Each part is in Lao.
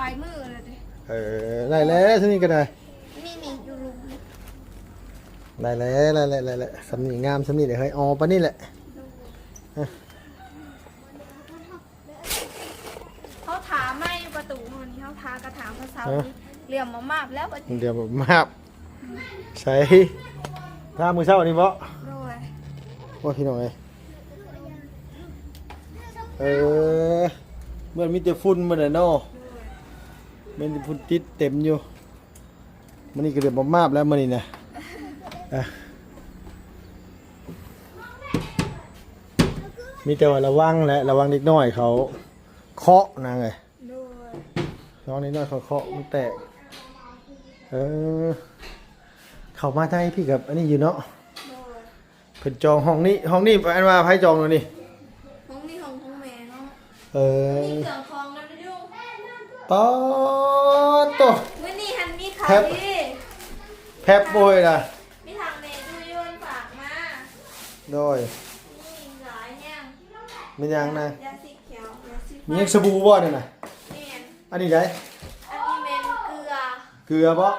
າຍມື້ແລ້ວເດ້. ເອີ ໄດ້ແລ້ວ ສ່ຳນີ້ກໍໄດ້ ນີ້ໆ ຢູ່ລຸ່ມ ໄດ້ແລ້ວ ໄດ້ແລ້ວ ໄດ້ແລ້ວ ສ່ຳນີ້ງາມ ສ່ຳນີ້ແຫຼະເຮີ້ຍ ອໍ ປານນີ້ແຫຼະ. ເຮົາຖາມມາຢູ່ປະຕູເຮົານີ້ ເຮົາຖາກະຖາມພາສາ ເອີ ນີ້ ເຫຼືອມມາບແລ້ວ ເຫຼືອມມາບ ໃສ ຖາມມື້ເຊົ້ານີ້ບໍ? ໂດຍ. ໂອ້ຍ ພີ່ນ້ອງເອີຍ ເອີ ເມືອນມີແຕ່ຝຸ່ນມື້ນັ້ນເນາະ ໂດຍ ມີແຕ່ຝຸ່ນຕິດເຕັມຢູ່. ມື້ນີ້ກໍເດືອດມາບໆແລ້ວມື້ນີ້ນະ ອ່ະ ມີແຕ່ວ່າລະວັງແຫຼະ ລະວັງເດັກນ້ອຍເຂົາເຄາະນາງເອີຍ ໂດຍ ລະວັງເດັກນ້ອຍເຂົາເຄາະມັນແຕກ. ເອີ ເຂົ້າມາໄທພີ່ກັບອັນນີ້ຢູ່ເນາະ ໂດຍ. ເພິ່ນຈອງຫ້ອງນີ້ ຫ້ອງນີ້ອັນວ່າໃຜຈອງໂດນີ້? ຫ້ອງນີ້ຫ້ອງຂອງແມ່ເນາະ ເອີ ມີເຄື່ອງຂອງນຳຢູ່. ປາດໂຕ ມື້ນີ້ຫັ້ນມີຂ່າວດີ ແພັບ ແພັບໂອ້ຍນະ ມີທາງແມ່ດູຢວນຝາກມາ ໂດຍ ມີຫຼາຍແຮງ. ແມ່ນຫຍັງນະ? ຢາສີແຂ້ວ ຢາສີຟັນ ມີຫຍັງ ສະບູບໍ່ນັ້ນນະ? ແມ່ນ. ອັນນີ້ໃດ? ອັນນີ້ແມ່ນເກືອ ເກືອບໍ່?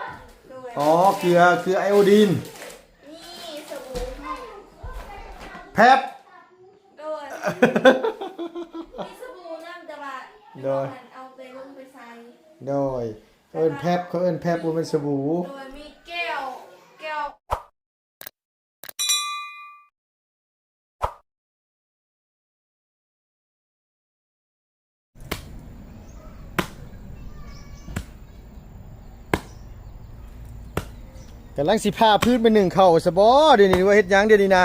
ໂດຍ. ອໍ ເກືອ ເກືອໄອໂອດີນ ນີ້ສະບູ ແພັບ ໂດຍ ມີສະບູນຳ ແຕ່ວ່າ ໂດຍ ເອົາໄປລົງໄປໃສ່ ໂດຍ ເອີ້ນແພັບ ເຂົາເອີ້ນແພັບ ບໍ່ແມ່ນສະບູ ໂດຍ ມີແກ້ວ ແກ້ວ. ກຳລັງຊິພາພື້ນໄປໜຶ້ງເຂົ້າຊະບໍ ດຽວນີ້ວ່າເຮັດຫຍັງດຽວນີ້ນະ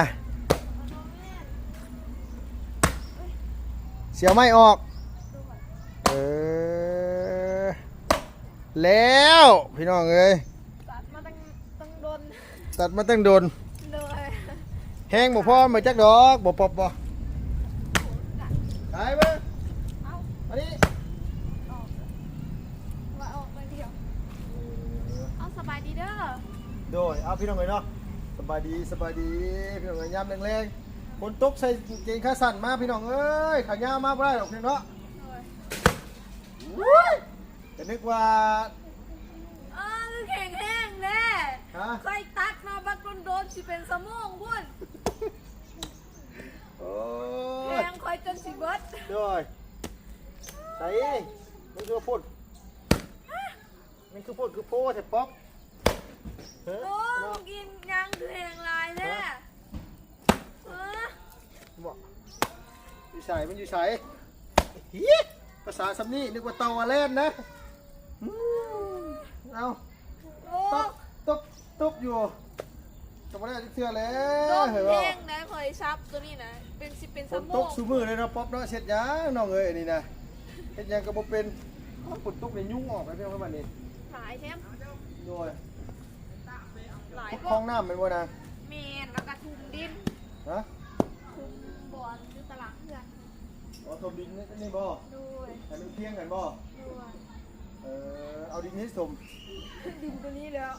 ຊິເອົາໄມ້ອອກ ເອີ ແລ້ວ ພີ່ນ້ອງເອີຍ ຕັດມາຕັ້ງ ຕັ້ງດົນ ຕັດມາຕັ້ງດົນ ໂດຍ ແຮງບໍ່ພໍມາຈັກດອກ ບໍ່ປອບບໍ່ ໄດ້ເບິ່ງ ເອົາ ອັນນີ້ ອອກ ວ່າອອກໄປດຽວ ເອີ ເອົາ ສະບາຍດີເດີ ໂດຍ ເອົາ ພີ່ນ້ອງເອີຍເນາະ ສະບາຍດີ ສະບາຍດີ ພີ່ນ້ອງເອີຍ ຍາມແລງໆ ຝົນຕົກໃສ່ກາງເກງຂາສັ້ນມາ ພີ່ນ້ອງເອີຍ ຂາຍາວມາບໍ່ໄດ້ດອກ ພີ່ນ້ອງເນາະ ໂດຍ ໂອ້ຍ ກະນຶກວ່າ ເອີ ຄືແຂງແຮງແທ້ ຮະ ຂ້ອຍຕັດມາບັກດົນໆ ຊິເປັນຊົ່ວໂມງພຸ້ນ ໂອ້ຍ ແຮງຂ້ອຍຈົນຊິເບິດ ໂດຍ ໃສ ມັນຄືໂພດ ມັນຄືໂພດຄືໂພແທ້ ປັອບ ເອີ ໂອ້ ເນາະ ກິນຫຍັງຄືແຮງຫຼາຍແທ້ ຮະ ເອີ ບໍ່ ຢູ່ໃສ ມັນຢູ່ໃສ? ເຮີ້ຍ ພາສາຊ່ຳນີ້ນຶກວ່າເຕົ່າອາແລນນະ ອືມ ເອົາ ໂອ້ ຕົບ ຕົບ ຕົບຢູ່ ກໍບໍ່ໄດ້ຈັກເທື່ອແລ້ວ ໂດນແຮງໄດ໋ ເຮີ້ຍວ່າ ຂ້ອຍຊັບໂຕນີ້ນະ ເປັນ ຊິເປັນຊົ່ວໂມງ ຝົນຕົກຊຸມື້ເລີຍເນາະ ປັອບເນາະ ເຮັດຫຍັງນ້ອງເອີຍ ອັນນີ້ນະ ເຮັດຫຍັງກໍບໍ່ເປັນ ໂອ້ຍ ຝົນຕົກນີ້ຍຸງອອກໄປເປັນປະມານນີ້ ຫຼາຍແທ້ ໂດຍ ຫຼາຍ ຂຸດຄອງນ້ຳແມ່ນບໍ່ນາງ? ແມ່ນ ແລ້ວກໍຖົມດິນ ຮະ? ຖົມບ່ອນຢູ່ຕາລາງເຮືອນ ອໍ ຖົມດິນນີ້ບໍ່? ໂດຍ ໃຫ້ມັນພຽງກັນບໍ່? ໂດຍ ເອີ ເອົາດິນນີ້ຖົມ ດິນໂຕນີ້ແລ້ວ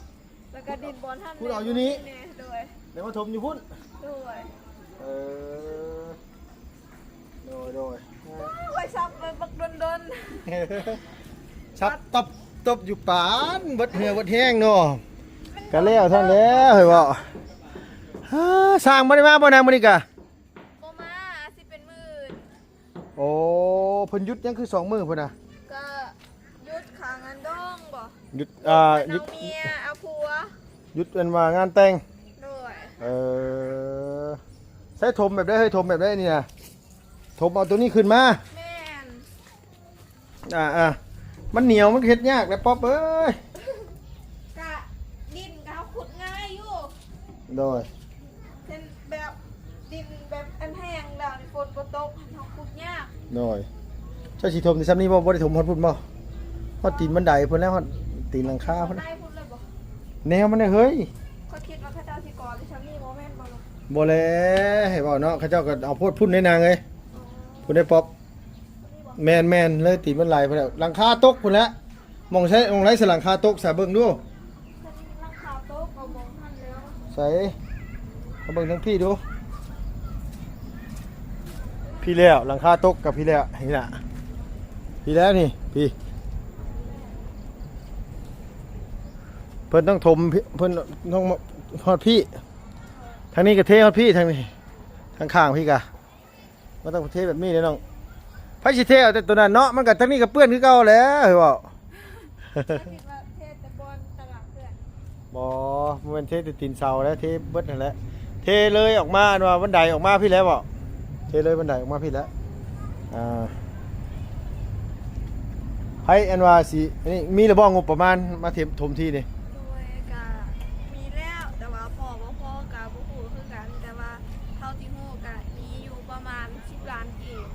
ແລ້ວກໍດິນບ່ອນຫັ້ນ ຂຸດເອົາຢູ່ນີ້ ໂດຍ ແລ້ວມາຖົມຢູ່ພຸ້ນ ໂດຍ ເອີ ໂດຍ ໂດຍ ໂອ້ຍ ໄວ້ຊັບໄວ້ບັກດົນໆ ຊັບຕົບ ຕົບຢູ່ປານເບິດເຫື່ອເບິດແຮງເນາະ ກະແລ້ວທັນແລ້ວ ເຮີ້ຍເວົ້າ ຮາ ຊ່າງບໍ່ໄດ້ມາບໍ່ນາມື້ນີ້ກະ? ບໍ່ມາ ອາດຊິເປັນມື້ອື່ນ ໂອ້ ເພິ່ນຢຸດຫຍັງຄືສອງມື້ພຸ້ນນະ? ກະຢຸດຂາງານດອງບໍ? ຢຸດ ອ່າ ຢຸດເອົາເມຍເອົາຜົວ ຢຸດອັນວ່າງານແຕ່ງ ໂດຍ ເອີ ໃຊ້ຖົມແບບໃດເຮີ້ຍ ຖົມແບບໃດນີ້ນະ? ຖົມເອົາໂຕນີ້ຂຶ້ນມາ ແມ່ນ ອ່າໆ ມັນໜຽວ ມັນເຮັດຍາກແຫຼະ ປັອບເອີຍ ກະດິນກະເຮົາຂຸດງ່າຍຢູ່ ໂດຍ ເຊັ່ນແບບດິນແບບອັນແຫ້ງແລ້ວນີ້ ຝົນບໍ່ຕົກ ເຮົາຂຸດຍາກ ໂດຍ ເຈົ້າຊິຖົມແຕ່ຊ່ຳນີ້ບໍ່? ບໍ່ໄດ້ຖົມຮອດພຸ້ນບໍ່? ຮອດຕີນບັນໄດພຸ້ນແລ້ວ ຮອດຕີນຫຼັງຄາພຸ້ນ ບັນໄດພຸ້ນເລີຍບໍ່? ແນວມັນນະເຮີ້ຍ ຂ້ອຍຄິດວ່າເຂົາເຈົ້າຊິກໍ່ແຕ່ຊ່ຳນີ້ ບໍ່ແມ່ນບໍ່? ບໍ່ແລະ ໃຫ້ເວົ້າເນາະ ເຂົາເຈົ້າກໍເອົາໂພດພຸ້ນເດ້ນາງເອີຍ ພຸ້ນເດ້ປັອບ ແມ່ນໆ ເລີຍຕີນມັນຫຼາຍພຸ້ນແຫຼະ ຫຼັງຄາຕົກພຸ້ນແຫຼະ ໝ່ອງໃຊ້ ໝ່ອງໃດສະຫຼັງຄາຕົກສະ ເບິ່ງດູ ຫຼັງຄາຕົກ ເອົາໝ່ອງຫັ້ນແລ້ວ ໃສ ມາເບິ່ງທາງພີ້ດູ ພີ້ແລ້ວ ຫຼັງຄາຕົກກັບພີ້ແລ້ວ ນີ້ນະ ພີ້ແລ້ວນີ້ ພີ້ ເພິ່ນຕ້ອງຖົມ ເພິ່ນຕ້ອງຮອດພີ້ ທາງນີ້ກໍເທຮອດພີ້ ທາງນີ້ ທາງຂ້າງພີ້ກະ ມັນຕ້ອງເທແບບນີ້ເດ້ນ້ອງ. ໃຜຊິເທເອົາແຕ່ໂຕນັ້ນເນາະ ມັນກໍ ທາງນີ້ກໍເປື້ອນຄືເກົ່າແຫຼະ ເຮີ້ຍເວົ້າ. ເທແຕ່ບ່ອນຕະຫຼາດເພື່ອນ ບໍ່ ບໍ່ແມ່ນເທແຕ່ຕີນເສົາແຫຼະ ເທເບິດຫັ້ນແຫຼະ ເທເລີຍອອກມາ ອັນວ່າບັນໄດອອກມາພີ້ແຫຼະເວົ້າ ເທເລີຍບັນໄດອອກມາພີ້ແຫຼະ. ອ່າ ໃຜອັນວ່າຊິ ອັນນີ້ມີລະບໍ່ງົບປະມານມາເທ ຖົມທີ່ນີ້? ໂດຍ ກະມີແລ້ວ ແຕ່ວ່າພໍບໍ່ພໍກະບໍ່ຮູ້ຄືກັນ ແຕ່ວ່າເທົ່າທີ່ຮູ້ກະມີຢູ່ປະມານສິບລ້ານກີບ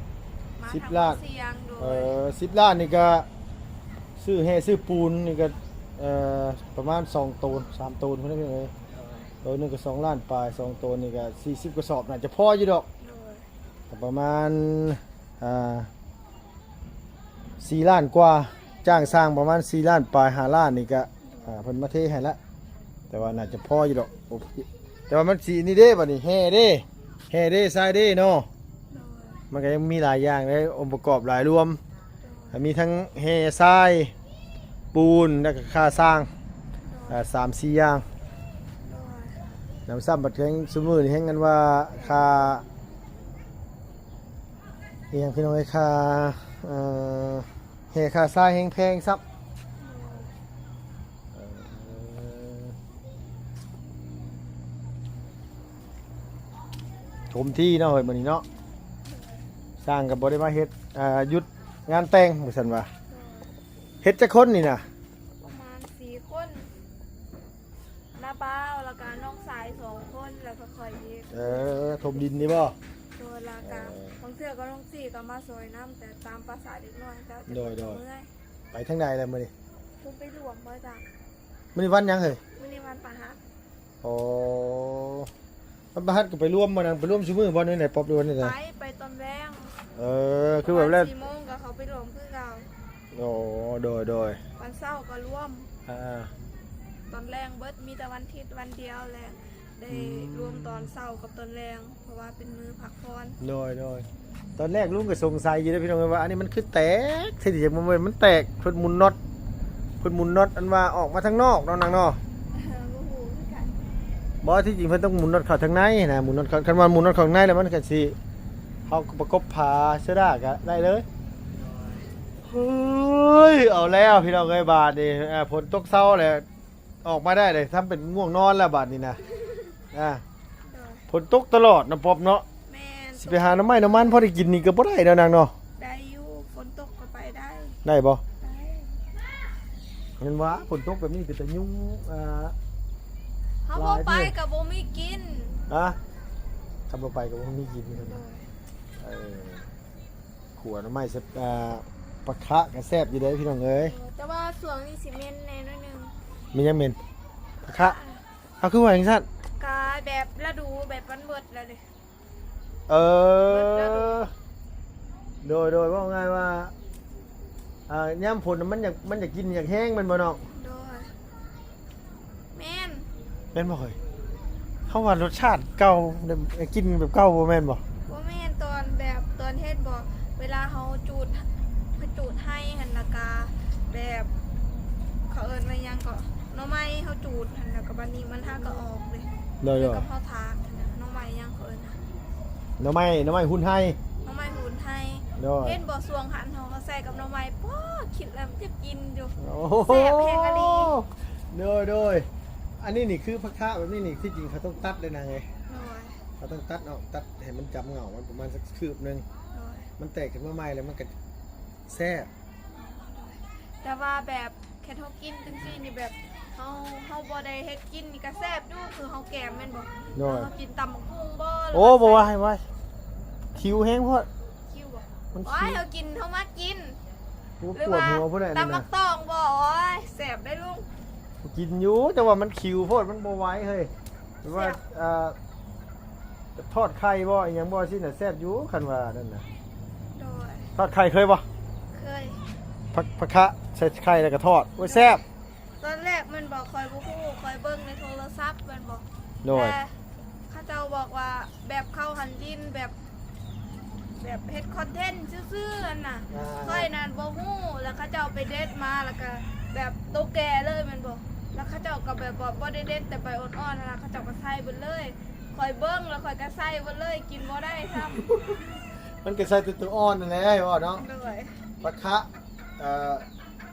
ມາທັງໝົດສີ່ຢ່າງ. ໂດຍ ເອີ ສິບລ້ານນີ້ກະ ຊື້ແຮ່ຊື້ປູນນີ້ກໍ ເອີ ປະມານສອງໂຕນ ສາມໂຕນພຸ້ນແຫຼະພີ່ນ້ອງເອີຍ. ໂຕໜຶ່ງກໍສອງລ້ານປາຍ ສອງໂຕນີ້ກໍສີ່ສິບກະສອບ ໜ້າຈະພໍຢູ່ດອກ. ໂດຍ ກໍປະມານ ອ່າ ສີ່ລ້ານກວ່າ ຈ້າງຊ່າງປະມານສີ່ລ້ານປາຍ ຫ້າລ້ານນີ້ກະ ອ່າ ເພິ່ນມາເທໃຫ້ລະ ແຕ່ວ່າໜ້າຈະພໍຢູ່ດອກ. ໂອເຄ ແຕ່ວ່າມັນຊິນີ້ເດ້ ບາດນີ້ແຮ່ເດ້ ແຮ່ເດ້ ຊາຍເດ້ເນາະ. ໂດຍ ມັນກໍຍັງມີຫຼາຍຢ່າງເດ້ ອົງປະກອບຫຼາຍລວມ ໂດຍ ມີທັງແຮ່ຊາຍ ປູນ ແລ້ວກໍຄ່າຊ່າງ ໂດຍ ອ່າ ສາມສີ່ຢ່າງ. ໂດຍ ນຳຊ້ຳບັດແຮງຊຸມື້ນີ້ແຮງອັນວ່າຄ່າ ອີ່ຫຍັງພີ່ນ້ອງເອີຍ ຄ່າ ເອີ ແຮ່ຄ່າຊາຍແຮງແພງຊ້ຳ. ເອີ ຖົມທີ່ເນາະເຮີ້ຍ ມື້ນີ້ເນາະ ຊ່າງກໍບໍ່ໄດ້ມາເຮັດ ອ່າ ຢຸດງານແຕ່ງວ່າຊັ້ນວ່າ. ເຮັດຈັກຄົນນີ້ນະ? ປະມານສີ່ຄົນ ນ້າບ່າວ ແລ້ວກະນ້ອງຊາຍສອງຄົນ ແລ້ວກະຂ້ອຍອີກ. ເອີ ຖົມດິນນີ້ບໍ່? ໂດຍ ແລ້ວກະ ເອີ ບາງເທື່ອກໍນ້ອງຊີກໍມາຊ່ອຍນຳ ແຕ່ຕາມພາສາເດັກນ້ອຍເຈົ້າ. ໂດຍໆ ເມື່ອຍ. ໄປທາງໃດລະມື້ນີ້? ເພິ່ນໄປຫຼວງບໍ່ຈັກ. ມື້ນີ້ວັນຫຍັງເຮີ້ຍ? ມື້ນີ້ວັນພະຫັດ. ອໍ ວັນພະຫັດກໍໄປລວມບໍ່ນາງ? ໄປລວມຊຸມື້ບໍ່ ແນວໃດ ປັອບ ຫຼືວ່າແນວໃດ? ໄປ ໄປຕອນແລງ. ເອີ ຄືແບບແລ້ວ ປະມານສີ່ໂມງກໍເຂົ້າໄປລວມຄືເກົ່າ. ອໍ ໂດຍໆ ວັນເສົາກໍລວມ ອ່າ ຕອນແລງເບິດ ມີແຕ່ວັນທິດວັນດຽວແຫຼະ ໄດ້ ອືມ ລວມຕອນເຊົ້າກັບຕອນແລງ ເພາະວ່າເປັນມື້ພັກຜ່ອນ. ໂດຍໆ ຕອນແລກລຸງກໍສົງໄສຢູ່ເດ້ພີ່ນ້ອງເອີຍ ວ່າອັນນີ້ມັນຄືແຕກ ແທ້ທີ່ຈະບໍ່ແມ່ນ ມັນແຕກ ເພິ່ນໝູນນັອດ ເພິ່ນໝູນນັອດ ອັນວ່າອອກມາທາງນອກເນາະ ນາງເນາະ. ເອີ ບໍ່ຮູ້ຄືກັນ. ບໍ່ ທີ່ຈິງເພິ່ນຕ້ອງໝູນນັອດເຂົ້າທາງໃນນະ ໝູນນັອດເຂົ້າ ຄັນວ່າໝູນນັອດເຂົ້າທາງໃນແລ້ວ ມັນກໍຊິ ເຮົາກໍປະກົບຝາເຊື້ອລາກະໄດ້ເລີຍ. ໂດຍ ເຮີ້ຍ ເອົາແລ້ວພີ່ນ້ອງເອີຍ ບາດນີ້ ອ່າ ຝົນຕົກເຊົາແລ້ວ ອອກມາໄດ້ເລີຍ ທຳເປັນງ່ວງນອນແລ້ວບາດນີ້ນະ. ອ່າ ໂດຍ ຝົນຕົກຕະຫຼອດນະ ປອບເນາະ. ແມ່ນ ຊິໄປຫາໜໍ່ໄມ້ໜໍ່ມັນພໍໄດ້ກິນນີ້ກໍບໍ່ໄດ້ແລ້ວນາງເນາະ. ໄດ້ຢູ່ ຝົນຕົກກໍໄປໄດ້. ໄດ້ບໍ່? ໄດ້. ແມ່ນວ່າຝົນຕົກແບບນີ້ເປັນຕາຍຸງ ອ່າ ເຮົາບໍ່ໄປກໍບໍ່ມີກິນ. ຮະ? ຄັນບໍ່ໄປກໍບໍ່ມີກິນ. ໂດຍ ເອີ ຂົ້ວໜໍ່ໄມ້ໃສ່ ອ່າ ປາຄະກໍແຊບຢູ່ເດ້ພີ່ນ້ອງເອີຍ. ເອີ ແຕ່ວ່າຊ່ວງນີ້ຊິເໝັນແດ່ໜ້ອຍໜຶ່ງ. ແມ່ນຫຍັງເໝັນ? ປາຄະ. ເອົາ ຄືວ່າຈັ່ງຊັ້ນ? ກະແບບລະດູແບບມັນເບິດແລ້ວເດ້. ເອີ ເບິດລະດູ. ໂດຍໆ ເວົ້າງ່າຍວ່າ ອ່າ ຍາມຝົນມັນຢາກ ມັນຢາກກິນຢາກແຮງແມ່ນບໍ່ນ້ອງ? ໂດຍ ແມ່ນ. ແມ່ນບໍ່ເຮີ້ຍ? ເຮົາວ່າລົດຊາດເກົ່າ ໄດ້ກິນແບບເກົ່າບໍ່ແມ່ນບໍ່? ບໍ່ແມ່ນ ຕອນແບບ ຕອນເຮັດບໍ່ ເວລາເຮົາຈູດ ເຮົາຈູດໄຮ່ຫັ້ນ ແລ້ວກະແບບ ເຂົາເອີ້ນວ່າຫຍັງເກາະ ໜໍ່ໄມ້ເຮົາຈູດຫັ້ນ ແລ້ວກະບາດນີ້ມັນຫາກໍອອກເດ້. ໂດຍໆ ຢູ່ກັບເຮົາຖາກຫັ້ນນະ ໜໍ່ໄມ້ຫຍັງເຂົາເອີ້ນ? ໜໍ່ໄມ້ ໜໍ່ໄມ້ຫຸ່ນໄຮ່. ໜໍ່ໄມ້ຫຸ່ນໄຮ່. ໂດຍ ເຫັນບໍ່ ຊ່ວງຫັ້ນເຮົາກໍໃສ່ກັບໜໍ່ໄມ້ ປ້າ ຄິດແລ້ວມັນຢາກກິນຢູ່. ໂອ້ໂຫ ແຊບແຮງອີ່ຫຼີ. ໂດຍໆ ອັນນີ້ນີ້ຄືຜັກຄະແບບນີ້ນີ້ ທີ່ຈິງເຂົາຕ້ອງຕັດເດ້ນາງເອີຍ. ໂດຍ ເຂົາຕ້ອງຕັດອອກ ຕັດໃຫ້ມັນຈຳເຫງົ້າມັນປະມານສັກຄືບໜຶ່ງ. ໂດຍ ມັນແຕກຂຶ້ນມາໃໝ່ແລ້ວມັນກໍແຊບ. ແຕ່ວ່າແບບ ແຄ່ເຮົາກິນຈັ່ງຊີ້ນີ້ ແບບເຮົາ ເຮົາບໍ່ໄດ້ເຮັດກິນນີ້ກະແຊບຢູ່ ຄືເຮົາແກມແມ່ນບໍ່? ໂດຍ ເຮົາກິນຕຳບັກຫຸ່ງບໍ່ ໂອ້ ບໍ່ວ່າໃຫ້ໄວ້ ຄິວແຮງໂພດ. ຄິວບໍ່? ມັນ ໂອ້ຍ ເຮົາກິນ ເຮົາມັກກິນ. ໂອ້ ປວດຫົວພຸ້ນແຫຼະ ຕຳບັກຕອງບໍ່? ໂອ້ຍ ແຊບໄດ໋ລຸງ. ກິນຢູ່ ແຕ່ວ່າມັນຄິວໂພດ ມັນບໍ່ໄຫວເຮີ້ຍ. ແບບວ່າ ແຊບ ເອີ ທອດໄຂ່ບໍ່ ອີ່ຫຍັງບໍ່ ຊີ້ນະ ແຊບຢູ່ ຄັນວ່ານັ້ນນະ. ໂດຍ ທອດໄຂ່ເຄີຍບໍ່? ເຄີຍ. ຜັກ ຜັກຄະໃສ່ໄຂ່ແລ້ວກໍທອດ ໂອ້ຍ ໂດຍ ແຊບ. ຕອນແລກແມ່ນບໍ່ ຂ້ອຍບໍ່ຮູ້ ຂ້ອຍເບິ່ງໃນໂທລະສັບແມ່ນບໍ່? ໂດຍ ແຕ່ເຂົາເຈົ້າບອກວ່າແບບເຂົາຫັ້ນຫຼິ້ນແບບ ແບບເຮັດຄອນເທັນຊື່ໆຫັ້ນນະ. ອ່າ ຂ້ອຍນັ້ນບໍ່ຮູ້ ແລ້ວເຂົາເຈົ້າໄປເດັດມາ ແລ້ວກໍແບບໂຕແກ່ເລີຍແມ່ນບໍ່? ແ ເຂົາເຈົ້າກໍແບບວ່າບໍ່ໄດ້ເດັດແຕ່ໃບອ່ອນໆ ຫັ້ນນະ ເຂົາເຈົ້າກໍໃສ່ເບິດເລີຍ. ຂ້ອຍເບິ່ງແລ້ວຂ້ອຍກໍໃສ່ເບິດເລີຍ ກິນບໍ່ໄດ້ຊ້ຳ. ມັນກໍໃສ່ແຕ່ຕົວອ່ອນນັ້ນແຫຼະ ເວົ້າເນາະ. ໂດຍ. ປາຄະ ເອີ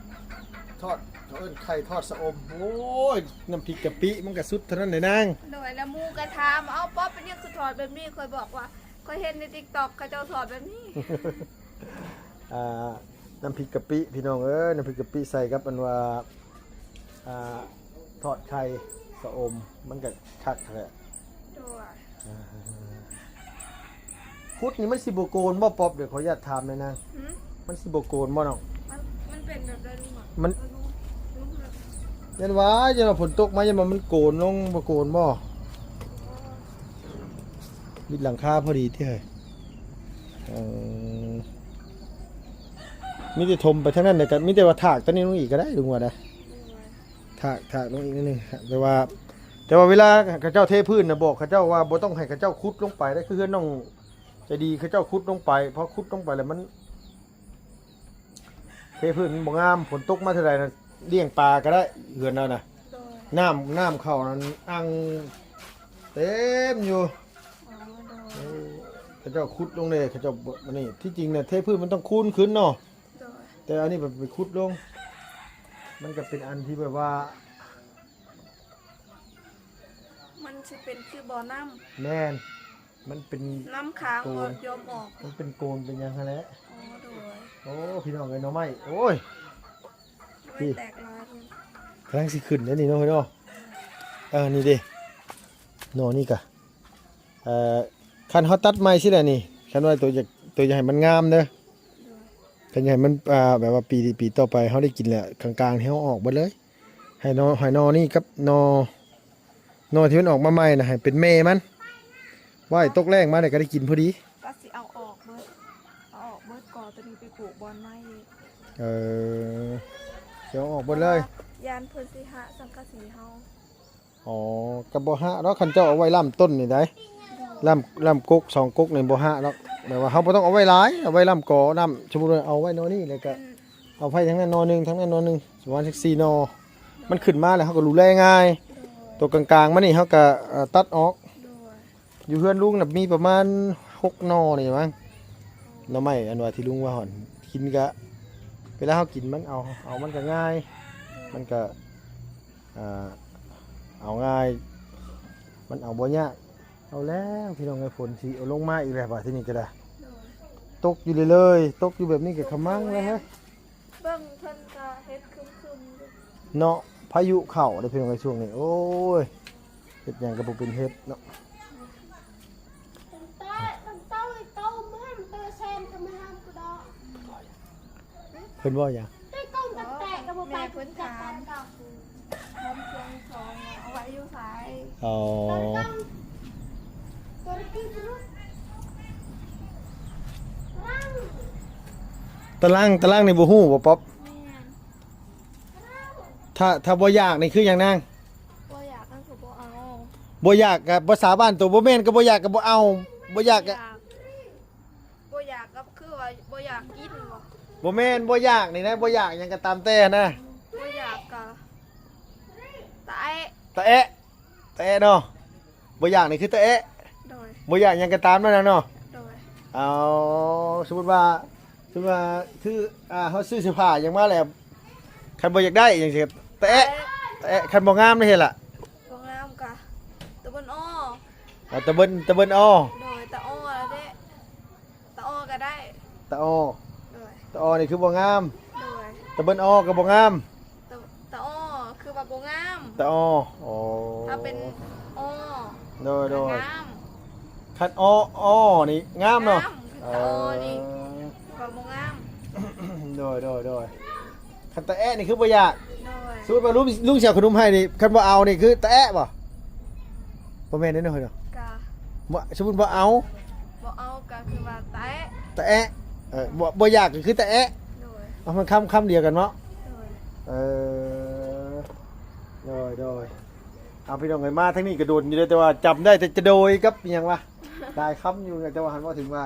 ທອດ ເຂົາເອີ້ນໄຂ່ທອດຊະອົມ. ໂອ້ຍ ນ້ຳພລິກກະປິມັນກໍສຸດເທົ່ານັ້ນແຫຼະນາງ. ໂດຍ. ແລ້ວໝູ່ກໍຖາມ ເອົ້າ ປ໊ອບ ເປັນຫຍັງຄືທອດແບບນີ້? ຂ້ອຍບອກວ່າ ຂ້ອຍເຫັນໃນຕິກຕັອກເຂົາເຈົ້າທອດແບບນີ້. ອ່າ ນ້ຳພລິກກະປິ ພີ່ນ້ອງເອີຍ ນ້ຳພລິກກະປິໃສ່ກັບອັນວ່າ ອ່າ ທອດໄຂ່ຊະອົມ ມັນກໍຄັກແທ້. ໂດຍ. ອ່າ ຂຸດນີ້ມັນຊິບໍ່ໂກນບໍ່ ປ໊ອບ? ດຽວຂໍອະນຸຍາດຖາມແດ່ນາງ. ຫື? ມັນຊິບໍ່ໂກນບໍ່ນ້ອງ? ມັນ ມັນເປັນແບບໃດລຸງ? ມັນ ລຸງ ລຸງ ຢ້ານວ່າ ຢ້ານວ່າຝົນຕົກມາ ຢ້ານວ່າມັນໂກນລົງ ບໍ່ໂກນບໍ່? ອໍ ມິດຫຼັງຄາພໍດີຕິເຮີ້ຍ. ເອີ ມີແຕ່ຖົມໄປທາງນັ້ນແຫຼະ ກໍມີແຕ່ວ່າຖາກຕົວນີ້ລົງອີກກໍໄດ້ ລຸງວ່າໄດ໋. ໂດຍ. ຖາກ ຖາກລົງອີກໜ້ອຍໜຶ່ງ ແຕ່ວ່າ ແຕ່ວ່າເວລາເຂົາເຈົ້າເທພື້ນນະ ບອກເຂົາເຈົ້າວ່າບໍ່ຕ້ອງໃຫ້ເຂົາເຈົ້າຂຸດລົງໄປເດ້ ຄືເຮືອນນ້ອງໃຈດີເຂົາເຈົ້າຂຸດລົງໄປ ພໍຂຸດລົງໄປແລ້ວມັນ ເທພື້ນມັນບໍ່ງາມ. ຝົນຕົກມາເທື່ອໃດນະ ລ້ຽງປາກໍໄດ້ເຮືອນລາວນະ. ໂດຍ. ນ້ຳ ນ້ຳເຂົ້ານັ້ນອັ່ງເຕັມຢູ່. ອໍ ໂດຍ. ເອີ ເຂົາເຈົ້າຂຸດລົງເດ້ ເຂົາເຈົ້າ ອັນນີ້ ທີ່ຈິງນະ ເທພື້ນມັນຕ້ອງຄູນຂຶ້ນເນາະ. ໂດຍ. ແຕ່ອັນນີ້ແບບໄປຂຸດລົງ ມັນກໍເປັນອັນທີ່ແບບວ່າ ມັນຊິເປັນຄືບໍ່ນ້ຳ. ແມ່ນ. ມັນເປັນນ້ຳຄ້າງ ໂກນ ບໍ່ຍອມອອກ. ມັນເປັນໂກນເປັນຫຍັງຫັ້ນແຫຼະ. ອໍ ໂດຍ. ໂອ້ ພີ່ນ້ອງເອີຍ ໜໍ່ໄມ້ ໂອ້ຍ ໜໍ່ໄມ້ແຕກຫຼາຍ. ກຳລັງຊິຂຶ້ນແລ້ວນີ້ເນາະ ເອີຍເນາະ. ເອີ ນີ້ເດ້ ໜໍ່ນີ້ກະ ເອີ ຄັນເຮົາຕັດໃໝ່ຊີ້ແຫຼະນີ້ ຄັນວ່າໂຕຢາກ ໂຕຢາກໃຫ້ມັນງາມເດີ. ໂດຍ. ຄັນຢາກໃຫ້ມັນ ອ່າ ແບບວ່າປີ ປີຕໍ່ໄປເຮົາໄດ້ກິນແລ້ວ ກາງໆ ເຮົາເອົາອອກເບິດເລີຍ. ໃຫ້ໜໍ່ ໃຫ້ໜໍ່ນີ້ກັບໜໍ່ ໜໍ່ທີ່ມັນອອກມາໃໝ່ນະ ໃຫ້ເປັນແມ່ມັນ ໄວ້ຕົກແລ້ງມານີ້ກໍໄດ້ກິນພໍດີ. ກໍຊິເອົາອອກເບິດ ເອົາອອກເບິດ ກໍຕົວນີ້ໄປປູກບ່ອນໃໝ່ອີກ. ເອີ ຊິເອົາອອກເບິດເລີຍ ຢ້ານເພິ່ນຊິຫະສັງກະສີເຮົາ. ອໍ ກໍບໍ່ຫະດອກ ຄັນເຈົ້າເອົາໄວ້ລ້ຳຕົ້ນນີ້ໄດ໋. ໂດຍ. ລ້ຳ ລ້ຳກົກສອງກົກນີ້ບໍ່ຫະດອກ ແບບວ່າເຮົາບໍ່ຕ້ອງເອົາໄວ້ຫຼາຍ ເອົາໄວ້ລ້ຳກໍ ລ້ຳ ສົມມຸດວ່າເອົາໄວ້ໜໍ່ນີ້ ແລ້ວກໍ ອືມ ເອົາໄວ້ທາງນັ້ນໜໍ່ໜຶ່ງ ທາງນັ້ນໜໍ່ໜຶ່ງ ປະມານຈັກສີ່ໜໍ່. ໂດຍ. ມັນຂຶ້ນມາແລ້ວເຮົາກໍດູແລງ່າຍ. ໂດຍ. ຕົວກາງໆ ມານີ້ເຮົາກໍ ເອີ ຕັດອອກ. ໂດຍ. ຢູ່ເຮືອນລຸງນະມີປະມານຫົກໜໍ່ນີ້ມັງ ໜໍ່ໄມ້ອັນວ່າທີ່ລຸງວ່າຫັ້ນ ກິນກະ ເວລາເຮົາກິນມັນເອົາ ເອົາມັນກະງ່າຍ ມັນກະ ອ່າ ເອົາງ່າຍ ມັນເອົາບໍ່ຍາກ. ເອົາແລ້ວ ພີ່ນ້ອງເອີຍ ຝົນຊິເອົາລົງມາອີກແລ້ວບາດທີນີ້ກໍໄດ້. ໂດຍ. ຕົກຢູ່ເລື້ອຍໆ ຕົກຢູ່ແບບນີ້ກໍຂະມັງແລ້ວເຮີ້ຍ. ເບິ່ງເພິ່ນກໍເຮັດຄຶມໆຢູ່ເນາະ ພາຍຸເຂົ້າເດ້ພີ່ນ້ອງເອີຍ ຊ່ວງນີ້ ໂອ້ຍ ເຮັດຫຍັງກໍບໍ່ເປັນເຮັດເນາະ. ເພິ່ນເວົ້າຫຍັງ? ແມ່ເພິ່ນຖາມ ທຳຊ່ວງສອງເອົາໄວ້ຢູ່ໃສ? ອໍ ຕາລາງ ຕາລາງນີ້ບໍ່ຮູ້ບໍ່ ປ໊ອບ? ແມ່ນ. ຖ້າ ຖ້າບໍ່ຢາກນີ້ຄືຫຍັງນາງ? ບໍ່ຢາກກໍຄືບໍ່ເອົາ. ບໍ່ຢາກກໍພາສາບ້ານໂຕ ບໍ່ແມ່ນກໍບໍ່ຢາກກໍບໍ່ເອົາ ບໍ່ຢາກກໍ ບໍ່ຢາກ ບໍ່ຢາກກໍຄືວ່າບໍ່ຢາກກິນບໍ? ບໍ່ແມ່ນ ບໍ່ຢາກນີ້ນະ ບໍ່ຢາກຫຍັງກໍຕາມແຕ່ນະ. ບໍ່ຢາກກໍຕະແອະ ຕະແອະ ຕະແອະເນາະ. ບໍ່ຢາກນີ້ຄືຕະແອະ. ໂດຍ. ບໍ່ຢາກຫຍັງກໍຕາມນັ້ນນະເນາະ. ໂດຍ. ເອົາ ສົມມຸດວ່າ ສົມມຸດວ່າຄື ອ່າ ເຮົາຊື້ເສື້ອຜ້າຫຍັງມາແລ້ວ ຄັນບໍ່ຢາກໄດ້ຫຍັງຊີ້ ຕະແອະ ຕະແອະ ຕະແອະ ຄັນບໍ່ງາມນີ້ເຮັດລະ ບໍ່ງາມກະຕະເບິ່ນອໍ. ເອົາ ຕະເບິ່ນ ຕະເບິ່ນອໍ. ໂດຍ. ຕະອໍລະເດ້ ຕະອໍກໍໄດ້ ຕະອໍ. ໂດຍ. ຕະອໍນີ້ຄືບໍ່ງາມ. ໂດຍ. ຕະເບິ່ນອໍກໍບໍ່ງາມ. ຕະ ຕະອໍຄືວ່າບໍ່ງາມ ຕະອໍ. ອໍ ຖ້າເປັນອໍ ໂດຍ ໂດຍ ງາມ. ຄັນອໍ ອໍນີ້ງາມເນາະ. ງາມ. ເອີ ຕະອໍນີ້ຄືວ່າບໍ່ງາມ. ໂດຍ ໂດຍ ໂດຍ. ຄັນຕະແອະນີ້ຄືບໍ່ຢາກ. ໂດຍ. ສົມມຸດວ່າລຸງ ລຸງຊິເອົາຂະໜົມໃຫ້ນີ້ ຄັນບໍ່ເອົານີ້ຄືຕະແອະບໍ່? ບໍ່ແມ່ນເດ້ເນາະ ເຮີ້ຍເນາະ. ກະ ບໍ່ ສົມມຸດບໍ່ເອົາ ບໍ່ເອົາກໍຄືວ່າຕະແອະ ຕະແອະ. ເອີ ບໍ່ ບໍ່ຢາກກໍຄືຕະແອະ. ໂດຍ. ເອົາ ມັນຄຳ ຄຳດຽວກັນເນາະ. ໂດຍ. ເອີ ໂດຍ ໂດຍ. ເອົາ ພີ່ນ້ອງເອີຍ ມາທາງນີ້ກໍດົນຢູ່ເດ້ ແຕ່ວ່າຈຳໄດ້ແຕ່ຈະໂດຍກັບອີ່ຫຍັງວະ ຫຼາຍຄຳຢູ່ ແຕ່ວ່າຫັ້ນເວົ້າເຖິງວ່າ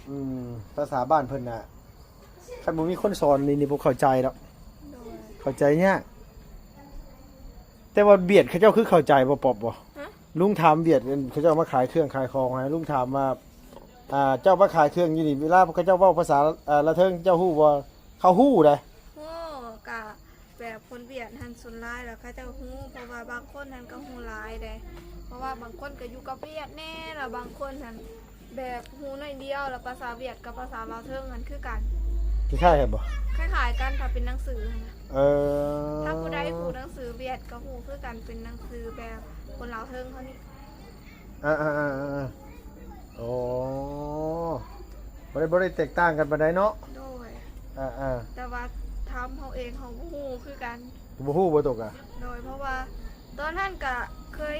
ອືມ ພາສາບ້ານເພິ່ນນະ ຄັນບໍ່ມີຄົນສອນນີ້ ນີ້ບໍ່ເຂົ້າໃຈດອກ. ໂດຍ. ເຂົ້າໃຈຍາກ. ແຕ່ວ່າຫວຽດເຂົາເຈົ້າຄືເຂົ້າໃຈບໍ່ ປອບບໍ່? ຮະ? ລຸງຖາມຫວຽດ ເຂົາເຈົ້າມາຂາຍເຄື່ອງຂາຍຂອງໃຫ້ ລຸງຖາມວ່າ ອ່າ ເຈົ້າມາຂາຍເຄື່ອງຢູ່ນີ້ ເວລາເຂົາເຈົ້າເວົ້າພາສາ ອ່າ ລາວເທິງ ເຈົ້າຮູ້ບໍ່? ເຂົາຮູ້ໃດ໋. ຮູ້ ກະແບບຄົນຫວຽດຫັ້ນ ສ່ວນຫຼາຍແລ້ວເຂົາເຈົ້າຮູ້ ເພາະວ່າບາງຄົນຫັ້ນກໍຮູ້ຫຼາຍເດ້ ເພາະວ່າບາງຄົນກໍຢູ່ກັບຫວຽດແດ່ ແລ້ວບາງຄົນຫັ້ນ ແບບຮູ້ໜ້ອຍດຽວ ແລ້ວພາສາຫວຽດກັບພາສາລາວເທິງຫັ້ນຄືກັນ. ຄ້າຍໆກັນບໍ່? ຄ້າຍໆກັນ ຖ້າເປັນໜັງສືຫັ້ນນະ. ເອີ ຖ້າຜູ້ໃດຮູ້ໜັງສືຫວຽດກໍຮູ້ຄືກັນ ເປັນໜັງສືແບບຄົນລາວເທິງເຮົານີ້. ອ່າໆໆໆ ອໍ ບໍ່ໄດ້ ບໍ່ໄດ້ແຕກຕ່າງກັນປານໃດເນາະ. ໂດຍ ອ່າໆ ແຕ່ວ່າທຳເຮົາເອງເຮົາບໍ່ຮູ້ຄືກັນ. ບໍ່ຮູ້ບໍ່ຕົກກະ? ໂດຍ ເພາະວ່າຕອນນັ້ນກະເຄີຍ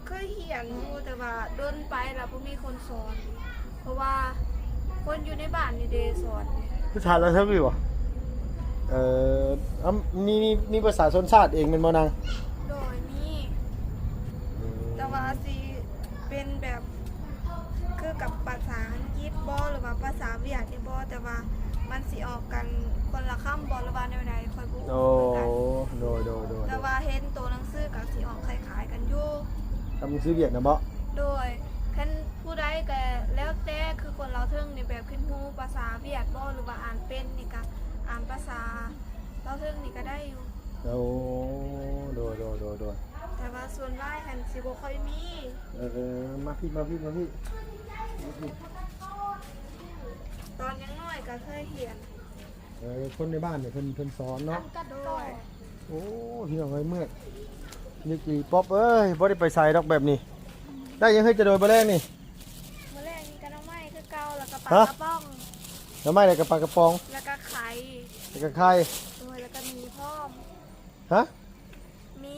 ເຄີຍຮຽນຢູ່ ແຕ່ວ່າດົນໄປແລ້ວບໍ່ມີຄົນສອນ ເພາະວ່າຄົນຢູ່ໃນບ້ານນີ້ເດສອນ. ຄືຖານລາວເທິງຢູ່ບໍ່? ເອີ ມີ ມີ ມີພາສາຊົນຊາດເອງແມ່ນບໍ່ນາງ? ໂດຍ ມີ ອືມ ແຕ່ວ່າຊິເປັນແບບຄືກັບພາສາອັງກິດບໍ່ ຫຼືວ່າພາສາຫວຽດນີ້ບໍ່ ແຕ່ວ່າມັນຊິອອກກັນຄົນລະຄຳບໍ່ ຫຼືວ່າແນວໃດ ຂ້ອຍບໍ່ຮູ້ຄືກັນ. ໂອ້ ໂດຍໆໆໆ ແຕ່ວ່າເຫັນໂຕໜັງສືກໍຊິອອກຄ້າຍໆກັນຢູ່ ກັບໜັງສືຫວຽດນະບໍ? ໂດຍ ຄັນຜູ້ໃດກໍແລ້ວແຕ່ ຄືຄົນລາວເທິງນີ້ແບບຄິດຮູ້ພາສາຫວຽດບໍ່ ຫຼືວ່າອ່ານເປັນນີ້ກໍອ່ານພາສາລາວເທິງນີ້ກໍໄດ້ຢູ່. ໂອ້ ໂດຍໆໆໆ ແຕ່ວ່າສ່ວນຫຼາຍຫັ້ນຊິບໍ່ຄ່ອຍມີ. ເອີ ເອີ ມາພີ້ ມາພີ້ ມາພີ້ ມາພີ້. ຕອນຍັງນ້ອຍກໍເຄີຍຮຽນ. ເອີ ຄົນໃນບ້ານນີ້ເພິ່ນ ເພິ່ນສອນເນາະ. ໂດຍ. ໂອ້ ພີ່ນ້ອງເອີຍ ເມື່ອຍ ນຶກອີ່ປອບເອີຍ ບໍ່ໄດ້ໄປໃສດອກແບບນີ້. ໄດ້ຫຍັງເຮີ້ຍ ຈະໂດຍມື້ແລງນີ້? ມື້ແລງນີ້ກໍໜໍ່ໄມ້ຄືເກົ່າ ແລ້ວກໍປາກະປ໋ອງ. ໜໍ່ໄມ້ ແລ້ວກໍປາກະປ໋ອງ ແລ້ວກໍໄຂ່ ແລ້ວກໍໄຂ່. ໂດຍ ແລ້ວກໍໝີພ້ອມ. ຮະ? ໝີ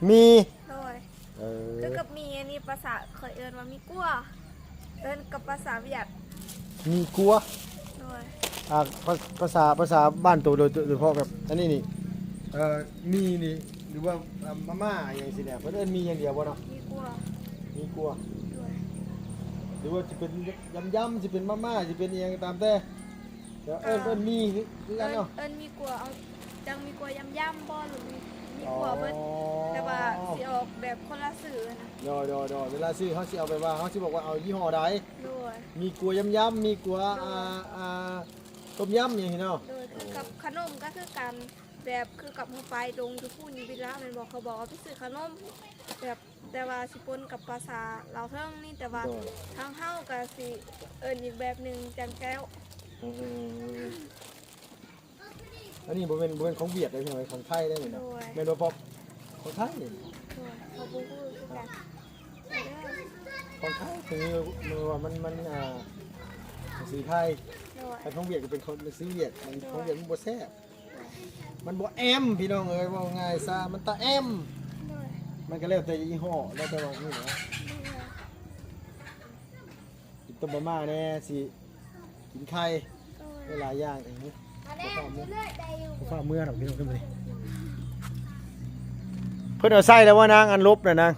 ໝີ. ໂດຍ. ເອີ ຄືກັບໝີອັນນີ້ ພາສາຂ້ອຍເອີ້ນວ່າໝີກົວ ເອີ້ນກັບພາສາຫວຽດ ໝີກົວ. ໂດຍ. ອ່າ ພາ ພາສາ ພາສາບ້ານໂຕໂດຍ ໂດຍສະເພາະແບບອັນນີ້ນີ້ ເອີ ໝີນີ້ ຫຼືວ່າ ອ່າ ມາມ່າຫຍັງຊີ້ນະ ເພິ່ນເອີ້ນໝີຢ່າງດຽວບໍ່ເນາະ? ໝີກົວ ໝີກົວ. ໂດຍ. ຫຼືວ່າຊິເປັນຢຳໆ ຊິເປັນມາມ່າ ຊິເປັນອີ່ຫຍັງກໍຕາມແຕ່ ເອີ້ນ ເອີ້ນໝີຄື ຄືກັນເນາະ ເອີ້ນໝີກົວ. ເອົາ ຈັ່ງໝີກົວຢຳໆບໍ່ ຫຼືໝີກົວເບິດ? ອໍ ແຕ່ວ່າຊິອອກແບບຄົນລະຊື່ນະ. ໂດຍໆໆ ເວລາຊື່ເຮົາຊິເອົາແບບວ່າ ເຮົາຊິບອກວ່າເອົາຍີ່ຫໍ້ໃດ. ໂດຍ. ໝີກົວຢຳໆ ໝີກົວ ໂດຍ ອ່າ ອ່າ ຕົ້ມຢຳຫຍັງຊີ້ເນາະ. ໂດຍ. ຄືກັບຂະໜົມກໍຄືກັນ ແບບຄືກັບເຮົາໄປດົງຢູ່ພຸ້ນຢູ່ວິລະແມ່ນບໍ່ ເຂົາບອກວ່າໄປຊື້ຂະໜົມ ແບບ ແຕ່ວ່າຊິປົນກັບພາສາລາວເທິງນີ້ ແຕ່ວ່າ ໂດຍ ທາງເຮົາກໍຊິເອີ້ນອີກແບບໜຶ່ງ ຈັ່ງແກ້ວ. ອືມ ອັນນີ້ບໍ່ແມ່ນ ບໍ່ແມ່ນຂອງຫວຽດເດ້ພີ່ນ້ອງ ຂອງໄທເດ້ນີ້ນະ. ໂດຍ. ແມ່ນບໍ່ປອບ? ຂອງໄທນີ້. ໂດຍ. ເຂົາບໍ່ຮູ້ຄືກັນ. ຂອງໄທຄື ແມ່ນວ່າມັນ ມັນ ອ່າ ໜັງສືໄທ. ໂດຍ. ແຕ່ຂອງຫວຽດກໍເປັນຂອງ ໜັງສືຫວຽດ ມັນ ໂດຍ ຂອງຫວຽດມັນບໍ່ແຊບ. ມັນບໍ່ແອມພີ່ນ້ອງເອີຍ ເວົ້າງ່າຍຊະ ມັນຕາແອມ. ໂດຍ. ມັນກໍແລ້ວແຕ່ຍີ່ຫໍ້ ແລ້ວແຕ່ວ່ານີ້ແຫຼະ. ໂດຍ. ກິນຕົ້ມມາມ່າແດ່ ຊິກິນໄຂ່. ໂດຍ. ຫຼາຍຢ່າງເອງ. ບໍ່ຟ້າວເມືອ ບໍ່ຟ້າວເມືອດອກພີ່ນ້ອງເອີຍ. ເພິ່ນເອົາໃສ່ແລ້ວບໍ່ນາງ ອັນຫຼົບນະນາງ?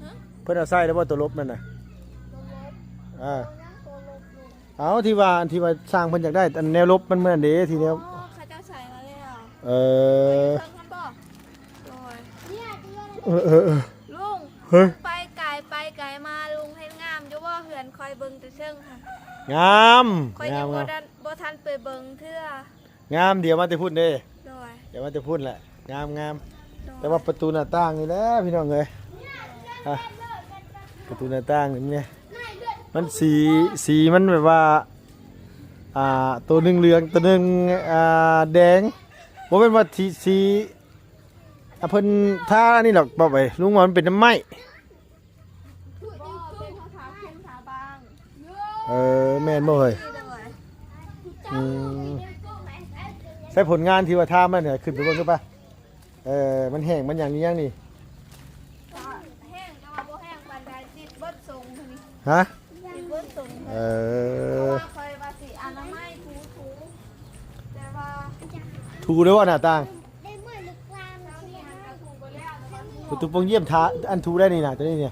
ຮະ? ເພິ່ນເອົາໃສ່ແລ້ວບໍ່ ຕົວຫຼົບນັ້ນນະ? ຕົວຫຼົບ? ອ່າ. ໂຕຍັງ ຕົວຫຼົບຢູ່. ເອົາ ທີ່ວ່າ ອັນທີ່ວ່າຊ່າງເພິ່ນຢາກໄດ້ ອັນແນວຫຼົບມັນເມື່ອນັ້ນເດ້ ທີ່ແນວ ອໍ ເຂົາເຈົ້າໃສ່ມາແລ້ວ. ເອີ ໄປເທິງຫັ້ນບໍ່? ໂດຍ. ເອີໆໆ ລຸງ ເຮີ້ຍ ໄປໄກໄປໄກມາ ລຸງເຫັນງາມຢູ່ບໍ່? ເຮືອນຂ້ອຍເບິ່ງແຕ່ເທິງຫັ້ນ ງາມ ຂ້ອຍຍັງ ງາມ ບໍ່ທັນ ບໍ່ທັນໄປເບິ່ງເທື່ອ. ງາມ ດຽວມາແຕ່ພຸ້ນເດ້. ໂດຍ. ດຽວມາແຕ່ພຸ້ນແຫຼະ ງາມໆ. ໂດຍ. ແຕ່ວ່າປະຕູໜ້າຕ່າງນີ້ແຫຼະພີ່ນ້ອງເອີຍ ອ່ະ ປະຕູໜ້າຕ່າງນີ້ ມັນສີ ສີມັນແບບວ່າ ອ່າ ໂຕໜຶ່ງເຫຼືອງ ໂຕໜຶ່ງ ອ່າ ແດງ ບໍ່ແມ່ນວ່າສີ ສີ ອ່າ ເພິ່ນທາອັນນີ້ດອກ ບອກໄປ ລຸງວ່າມັນເປັນນ້ຳໄມ້. ບໍ່ ເປັນເຂົາທາເຄັມທາບາງ. ເອີ ແມ່ນບໍ່ເຮີ້ຍ? ໂດຍ. ອືມ ໃຊ້ຜົນງານທີ່ວ່າທາມານີ້ ຂຶ້ນໄປເບິ່ງດູປະ. ເອີ ມັນແຫ້ງ ມັນຫຍັງອີ່ຫຍັງນີ້? ກໍແຫ້ງ ແຕ່ວ່າບໍ່ແຫ້ງປານໃດ ຕິດເບິດຊົງນີ້. ຮະ? ຕິດເບິດຊົງ. ເອີ ເພາະວ່າຂ້ອຍວ່າຊິອະນາໄມ ຖູໆ ແຕ່ວ່າ ຖູໄດ້ບໍ່ໜ້າຕ່າງ? ປະຕູປ່ອງຢ້ຽມ ຖ້າອັນຖູໄດ້ນີ້ນະ ຕົວນີ້ນີ້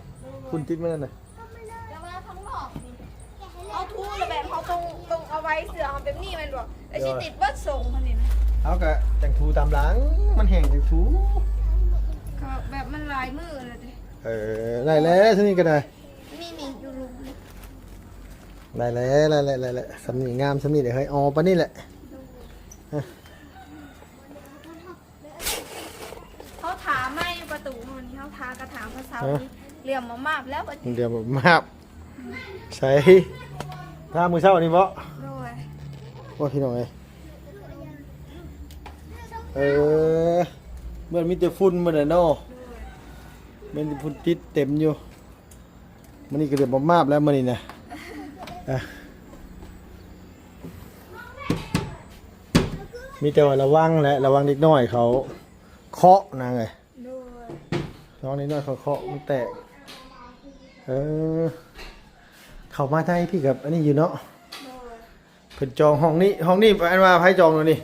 ຝຸ່ນຕິດມານັ້ນນະ. ແຕ່ວ່າຂ້າງນອກນີ້ ເຮົາຖູແລ້ວແບບເຮົາຕ້ອງ ຕ້ອງເອົາໄວ້ເສື້ອເຮົາແບບນີ້ແມ່ນບໍ່? ແລ້ວຊິຕິດເບິດຊົງຫັ້ນນີ້ນະ. ເຮົາກະຈັ່ງຖູຕາມຫຼັງ ມັນແຫ້ງຈັ່ງຖູ. ແບບມັນຫຼາຍມື້ແລ້ວເດ້. ເອີ ໄດ້ແລ້ວ ສ່ຳນີ້ກໍໄດ້ ນີ້ໆ ຢູ່ລຸ່ມນີ້ ໄດ້ແລ້ວ ໄດ້ແລ້ວ ໄດ້ແລ້ວ ສ່ຳນີ້ງາມ ສ່ຳນີ້ແຫຼະເຮີ້ຍ ອໍ ປານນີ້ແຫຼະ. ເຮົາຖາມມາຢູ່ປະຕູນີ້ ເຮົາຖາກະຖາມພາສາ ເອີ ນີ້ ເຫຼືອມມາບແລ້ວບັດນີ້ ເຫຼືອມມາບ. ໃສ ຖ້າມື້ເຊົ້ານີ້ບໍ? ໂດຍ. ໂອ້ຍ ພີ່ນ້ອງເອີຍ ເອີ ເໝືອນມີແຕ່ຝຸ່ນໝົດແຫຼະເນາະ. ໂດຍ. ແມ່ນຝຸ່ນຕິດເຕັມຢູ່. ມື້ນີ້ກໍເຫຼືອມມາບແລ້ວມື້ນີ້ນະ. ອ່ະ ມີແຕ່ວ່າລະວັງແຫຼະ ລະວັງເດັກນ້ອຍເຂົາເຄາະນາງເອີຍ. ໂດຍ. ລະວັງເດັກນ້ອຍເຂົາເຄາະມັນແຕກ. ເອີ ເຂົ້າມາໃນພີ້ກັບອັນນີ້ຢູ່ເນາະ. ໂດຍ. ເພິ່ນຈອງຫ້ອງນີ້ ຫ້ອງນີ້ ອັນວ່າໃຜຈອງໂດນີ້?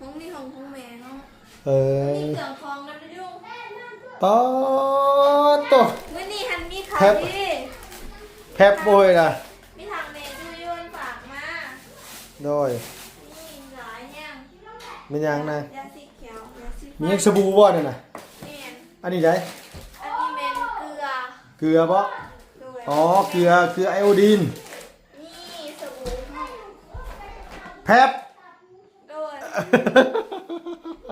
ຫ້ອງນີ້ຫ້ອງຂອງແມ່ເນາະ. ເອີ ມີເຄື່ອງຂອງນຳຢູ່. ປາດໂຕ ມື້ນີ້ຫັ້ນມີຂ່າວດີ ແພັບ ແພັບໂອ້ຍນະ ມີທາງແມ່ຢູ່ຍົນຝາກມາ. ໂດຍ. ມີຫຼາຍແຮງ. ແມ່ນຫຍັງນະ? ຢາສີຂຽວ ຢາສີຟັນ. ມີຫຍັງ ສະບູບໍ່ນັ້ນນະ? ແມ່ນ. ອັນນີ້ໃດ? ອັນນີ້ແມ່ນເກືອ. ເກືອບໍ່? ໂດຍ. ອໍ ເກືອ ເກືອໄອໂອດີນ. ມີສະບູ ແພັບ. ໂດຍ.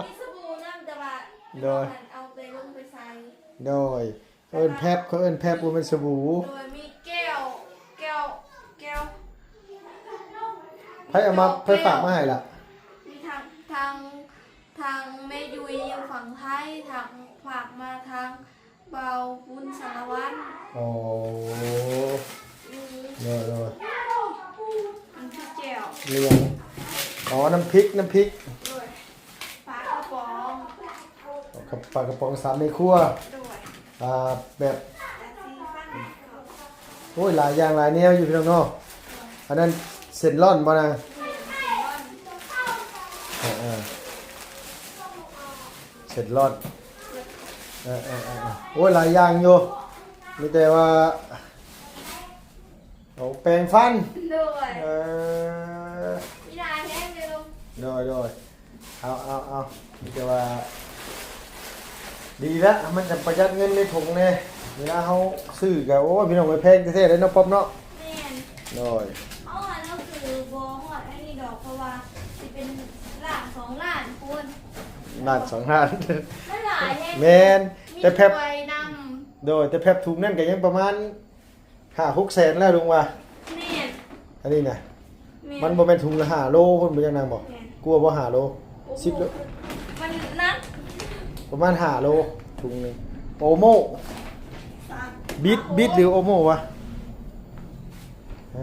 ມີສະບູນຳ ແຕ່ວ່າ ໂດຍ ເອົາໄປລົງໄປໃສ່. ໂດຍ. ເອີ້ນແພັບ ເຂົາເອີ້ນແພັບ ບໍ່ແມ່ນສະບູ. ໂດຍ. ມີແກ້ວ ແກ້ວ ແກ້ວ ໃຜເອົາມາ ແກ້ວ ໃຜຝາກມາໃຫ້ລະ? ມີທາງ ທາງ ທາງແມ່ຍຸ້ຍຢູ່ຝັ່ງໄທ ທາງ ຝາກມາທາງ ບ່າວບຸນສາລະວັນ. ອໍ ໂດຍໆ ມັນຄືແຈ່ວ ມີຫຍັງ? ອໍ ນ້ຳພິກ ນ້ຳພິກ ໂດຍ ປາກະປ໋ອງ ປາກະປ໋ອງສາມແມ່ຄົວ ໂດຍ ອ່າ ແບບ ໂອ້ຍ ຫຼາຍຢ່າງຫຼາຍແນວຢູ່ພີ່ນ້ອງເນາະ. ອັນນັ້ນເສັ້ນລ້ອນບໍ່ນາງ? ເອີໆ ເສັ້ນລ້ອນ ເອີໆໆ ໂອ້ຍ ຫຼາຍຢ່າງຢູ່ ມີແຕ່ວ່າ ໂອ້ ແປງຟັນ ໂດຍ ເອີ ມີຫຼາຍແຮງເດ້ລຸງ ໂດຍໆ. ເອົາໆໆ ມີແຕ່ວ່າ ດີລະ ມັນຈະປະຢັດເງິນໃນຖົງແດ່ ເວລາເຮົາຊື້ກະ ໂອ້ຍ ພີ່ນ້ອງເອີຍ ແພງແທ້ໆເດ້ເນາະ ປັອບເນາະ. ແມ່ນ ໂດຍ ເຮົາວ່າເຮົາຊື້ບໍ່ຮອດອັນນີ້ດອກ ເພາະວ່າຊິເປັນລ້ານສອງລ້ານພຸ້ນ ລ້ານສອງລ້ານ ມັນຫຼາຍແຮງ ແມ່ນ ມີ ແຕ່ແພັບ ຖ້ວຍນຳ ໂດຍ ແຕ່ແພັບຖົງນັ້ນກະຍັງປະມານ ຫ້າຫົກແສນແລ້ວລຸງວ່າ. ແມ່ນ ອັນນີ້ນະ ແມ່ນ ມັນບໍ່ແມ່ນຖົງລະຫ້າໂລພຸ້ນບໍ່ ຈັກນາງບໍ? ແມ່ນ ກວ່າບໍ່ ຫ້າໂລ ໂອ້ໂຫ ສິບໂລ ມັນໜັກ ປະມານຫ້າໂລຖົງໜຶ່ງ. ໂອໂມ ສາມ ບິດ ບິດຫຼືໂອໂມວະ? ເອີ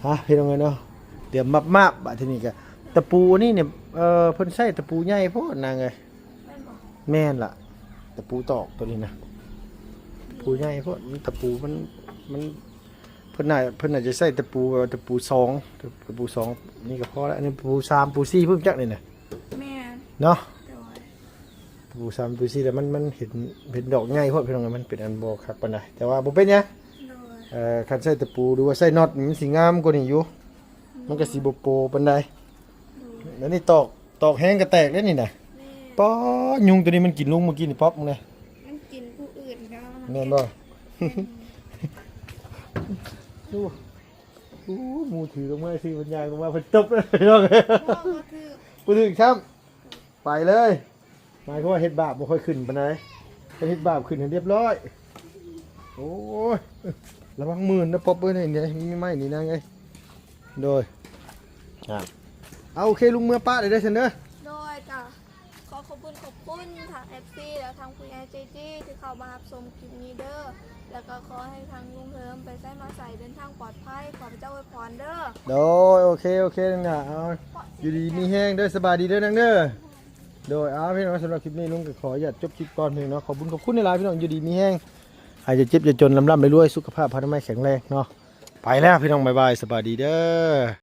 ຮະ ພີ່ນ້ອງເອີຍເນາະ ຕຽມມາບໆ ບາດທີນີ້ກະ ຕະປູອັນນີ້ນີ້ ເອີ ເພິ່ນໃຊ້ຕະປູໃຫຍ່ໂພດນາງເອີຍ. ແມ່ນບໍ່? ແມ່ນລະ ຕະປູຕອກໂຕນີ້ນະ ຕະປູໃຫຍ່ໂພດ ມັນ ຕະປູມັນ ມັນ ເພິ່ນໜ້າ ເພິ່ນໜ້າຈະໃຊ້ຕະປູແບບວ່າຕະປູສອງ ຕະ ຕະປູສອງນີ້ກໍພໍລະ ອັນນີ້ຕະປູສາມ ປູສີ່ພຸ້ນຈັກນີ້ນະ. ແມ່ນ ເນາະ ໂດຍ ຕະປູສາມ ຕະປູສີ່ ແລ້ວມັນ ມັນເຫັນ ເຫັນດອກໃຫຍ່ໂພດ ພີ່ນ້ອງ ມັນເປັນອັນບໍ່ຄັກປານໃດ ແຕ່ວ່າບໍ່ເປັນຫຍັງ ໂດຍ ເອີ ຄັນໃຊ້ຕະປູ ຫຼືວ່າໃຊ້ນັອດ ມັນຊິງາມກວ່ານີ້ຢູ່ ມັນກໍຊິບໍ່ໂປປານໃດ ໂດຍ ແລ້ວນີ້ຕອກ ຕອກແຮງກະແຕກເດ້ນີ້ນະ. ແມ່ນ ປ້າ ຍຸງໂຕນີ້ມັນກິນລຸງມື້ກີ້ນີ້ ປັອບ ເບິ່ງແດ່ ມັນກິນຜູ້ອື່ນເຂົາ ແມ່ນບໍ່? ໂອ້ ໂອ້ ໝູຖືລົງມາຊື່ ເພິ່ນຍ່າງລົງມາ ເພິ່ນຕົບເລີຍພີ່ນ້ອງ. ບໍ່ ບໍ່ຖືກ ບໍ່ຖືກຊ້ຳ ໄປເລີຍ ໝາຍຄວາມວ່າເຮັດບາບບໍ່ຄ່ອຍຂຶ້ນປານໃດ ຄັນເຮັດບາບຂຶ້ນຫັ້ນຮຽບຮ້ອຍ. ໂອ້ຍ ລະວັງໝື່ນນະ ປັອບເອີຍ ນີ້ ນີ້ ມີໄມ້ນີ້ນາງເອີຍ. ໂດຍ ອ່າ ເອົາ ໂອເຄ ລຸງເມືອປະເລີຍເດີ ຊັ້ນເດີ. ໂດຍ ກະຂໍຂອບຄຸນ ຂອບຄຸນທາງເອັຟຊີ ແລະ ທາງຜູ້ໃຫຍ່ໃຈດີທີ່ເຂົ້າມາຮັບຊົມຄລິບນີ້ເດີ ແລ້ວກໍຂໍໃຫ້ທາງລຸງເຮີມໄປໃສມາໃສເດີນທາງປອດໄພ ຂໍພະເຈົ້າອວຍພອນເດີ. ໂດຍ ໂອເຄ ໂອເຄ ນາງຫຼ້າ ເອົາ ຢູ່ດີມີແຮງເດີ ສະບາຍດີເດີນາງເດີ. ໂດຍ ເອົາ ພີ່ນ້ອງ ສຳລັບຄລິບນີ້ລຸງກໍຂໍອະນຸຍາດຈົບຄລິບກ່ອນພີ່ນ້ອງເນາະ. ຂອບບຸນຂອບຄຸນຫຼາຍໆ ພີ່ນ້ອງ ຢູ່ດີມີແຮງ ໃຫ້ຢ່າເຈັບຢ່າຈົນ ລ່ຳໆລວຍໆ ສຸຂະພາບພະນາໄມແຂງແຮງເນາະ. ໄປແລ້ວພີ່ນ້ອງ ບາຍບາຍ ສະບາຍດີເດີ.